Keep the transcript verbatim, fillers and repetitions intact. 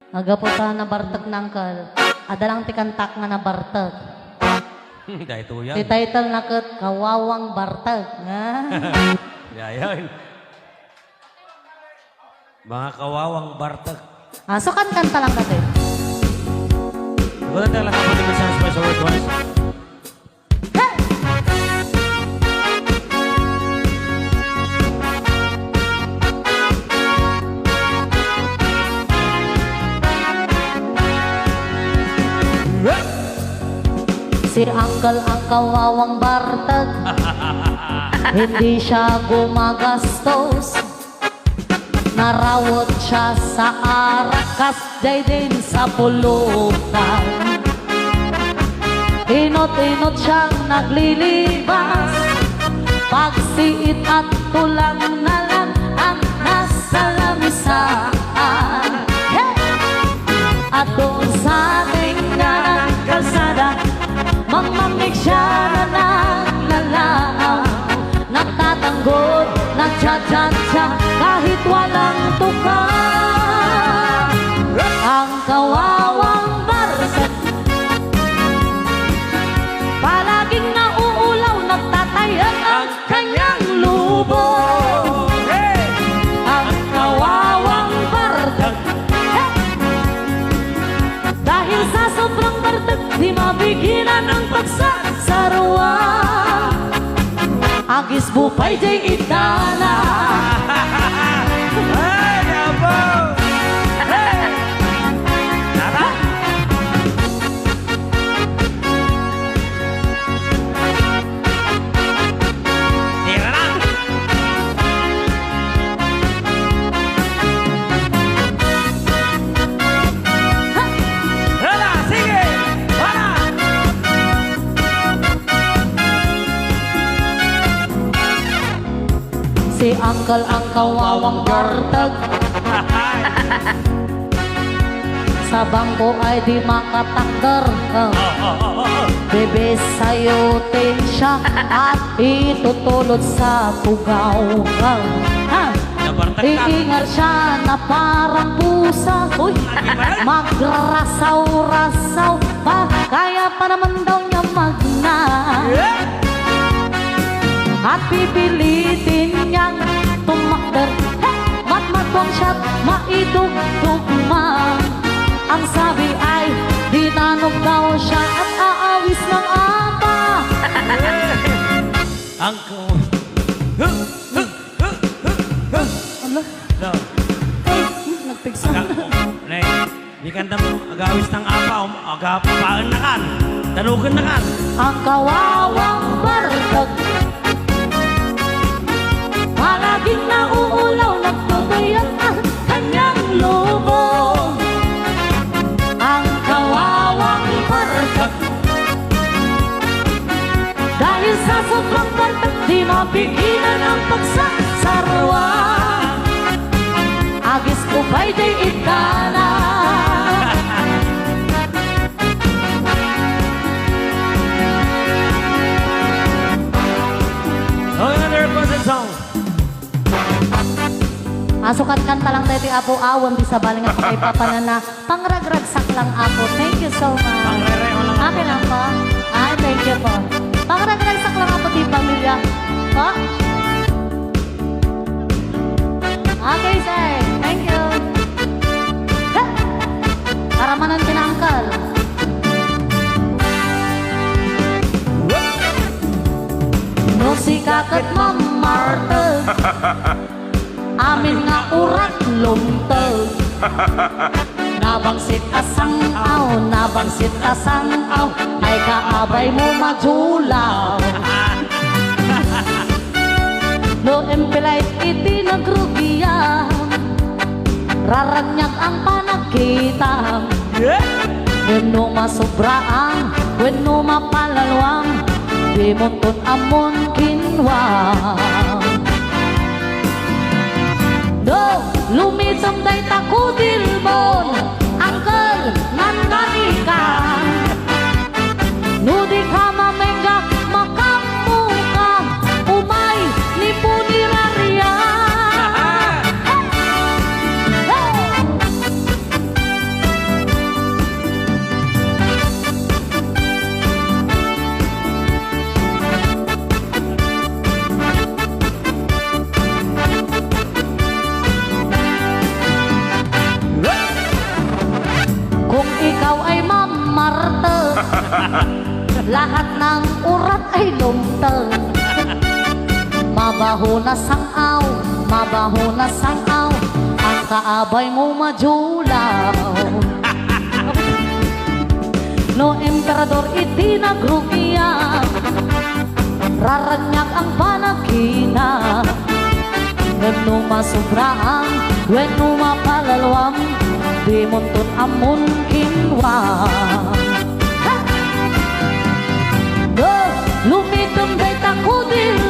Agapu ta nabartek na, Uncle. Adda lang ti kantak nga nabartek. Daytoy yan. Ti title na ket Kawawang Bartek. Ah. Yayan. Mga kawawang bartek. Ah, so kankanta lang kasi. Wala tayo lang ako dito sa special request. Si Uncle ang kawawang bartag. Hindi siya gumagastos. Narawot siya sa arakas, daydiay sa pulutan. Inot-inot siyang naglilibas, pagsiit at tulang na lang ang nasa lamisaan. Hey! At doon sa tingga ng kalsada, mangmangnig siya na naglalaang. Nagtatanggol, nagtsatsa-tsa, kahit walang tukang. Ang kawawang bartag, palaging nauulaw, nagtatayag ang kanyang lubong. Hey! Ang kawawang bartag, hey! Dahil sa sobrang bartag, di mapigilan ang pagsasarwa. Agis bupay jay itana. Ay, apo! Hey! Tara! Tira na! Hala, sige! Para! Si Uncle ang kawawang bartag. Sa bangko ay di makatakder. Bibisayutin siya at itutulod sa tugaw. Ha? Nabartag ka. Iingar siya na parang pusa. Uy! Magrasaw-rasaw pa. Kaya pa naman daw niya magna. Yeah! At pipilitin niyang tumakder. Hey! Matmatuang siya't maitugtugma. Ang sabi ay, dinanog daw siya at aawis ng apa. Ang ku-, Ala. No. Ay, hmm, nagpigsa. Aga-, ne. Di kanta mo, agawis ng apa, um, aga, paen na kan, danugen na kan. Ang kawawang barkag, palaging nauulaw, nagtutuyang ang kanyang lubong. Ang kawawang barkag, dahil sa sobrang barkag, di mapigilan ang pagsasarwa. Agis ko pay di itana. Oh, another requested song. Asukat kanta lang tayo ti Apo Awan, di sabali nga pakaipapanana. Pangragragsak lang, Apo. Thank you so much. Pangrereo lang. Akin lang po. Ay, thank you po. Pangragragsak lang, Apo, ti pamilya. Po? Okay, sir. Thank you. Ha! Karamanan kinangkal. No sika ket mamarteg. Amin nga urat lumteg. Nabangsit a sang-aw, nabangsit a sang-aw, ay kaabay mo majulaw. No impolite iti nagrugian, raraniag ang panagkitam. Yeah. Wenno masubraam, wenno mapalalwam, dimonton ammon kinwa. No lumitom dayta kudilmon, angkel, nannarikan. No dika mamengga, makammukam, umay ni punerarya. Hey! Lahat ng urat ay lumtang. Mabaho na sang-aw, mabaho na sang-aw, ang kaabay mo majulaw. No emperador iti nagrugian, raraniag ang panagkinam. Wenno masubraan, wenno mapalalwam, dimonton ammon kinua. Ha! No, lumitom dayta kudir